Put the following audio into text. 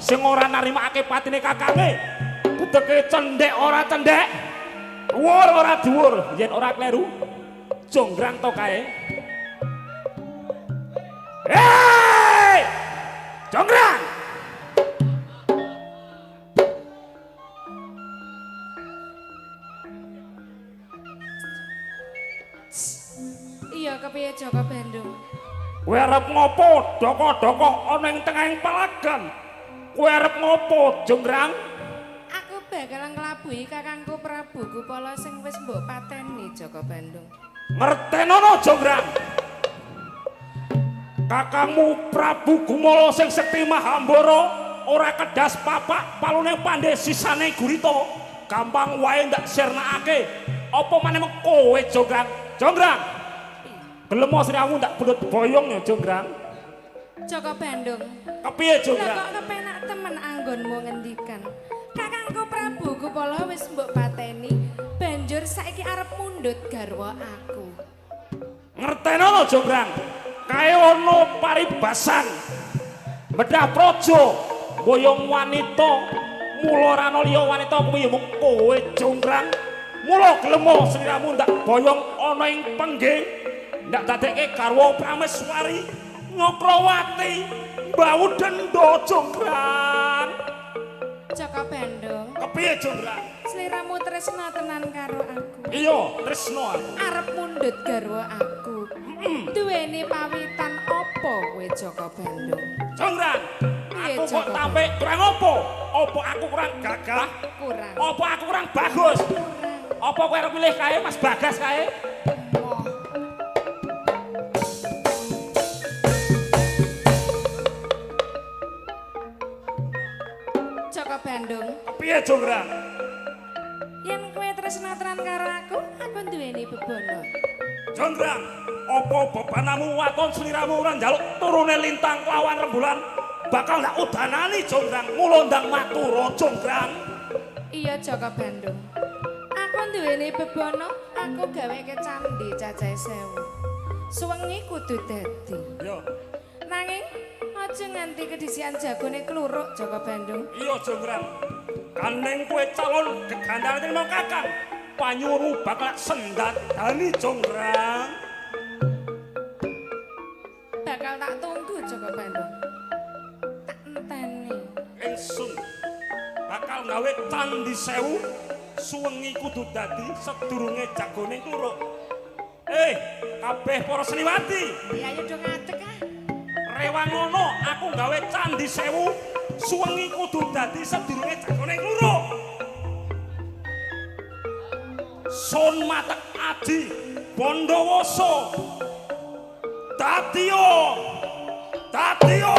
sing ora narimakake patine kakange. Budeke cendhek ora cendhek, dhuwur ora dhuwur, yen ora kleru Jonggrang to kae. Hei! Jonggrang! Iya kepiye Joko Bandung? Kowe arep ngopo doko-doko ana ing tengahing palagan? Kowe arep ngopo Jonggrang? Aku bakal nglabuhi kakangku Prabu Gupala sing wis mbok pateni Joko Bandung. Ngertenono Jonggrang. Kakangmu Prabu Gumala sing sekti Mahambara ora kedas papak palune pandhe sisane gurita. Gampang wae ndak sirnakake. Apa maneh kowe Jonggrang? Jonggrang. Gelem sliramu ndak belut boyong ya Jonggrang. Joko Bandung. Kepiye Lah Jonggrang? kok kepenak temen anggonmu ngendikan. Kakangku Prabu Gupala wis mbok pateni, banjur saiki arep mundhut garwa aku. Ngertenono Jonggrang. Kae ana paribasan. Bedah praja boyong wanita, mula ora ana liya wanita kuwi ya mung kowe Jonggrang. Mula gelem sliramu ndak boyong ana ing pengging, ndak dadekke garwa Prameswari Nyakrawati mbau denda Jonggrang. Joko Bandung, Kepiye Jonggrang? sliramu tresna tenan karo aku. Iya, tresna aku. Arep mundhut garwa aku. Duweni pawitan apa kowe Joko Bandung? Jonggrang, Piye, aku kok Joko? tampik kurang apa? Apa aku kurang gagah? Kurang. Apa aku kurang bagus? Kurang. Apa kowe arep milih kae Mas Bagas kae? Moh. Joko Bandung, Kepiye Jonggrang? yen kowe tresna tenan karo aku, aku duweni bebana. Jonggrang, apa bebanamu waton sliramu ora njaluk turune lintang kelawan rembulan bakal ndak udanani Jonggrang, mula ndang matura Jonggrang. Iya Joko Bandung. Aku duweni bebana, aku gaweke candhi cacahe 1000. Suwengi kudu dadi. Iya. Nanging aja nganti kedisian jagone kluruk Joko Bandung. Iya Jonggrang. Gandeng kowe calon gegandane trimo kakang. Panyuwunmu bakal sendadani Jonggrang. Bakal tak tunggu Joko Bandung. Tak enteni. Ingsun bakal gawe candhi 1000 suwengi kudu dadi sedurunge jagone kluruk. Kabeh para seniwati, Ya ayo do ngadeg ah. rewangono aku gawe candhi 1000 suwengi kudu dadi sedurunge jagone kluruk. Sun matek aji Bondowoso. Dadiyo. Dadiyo.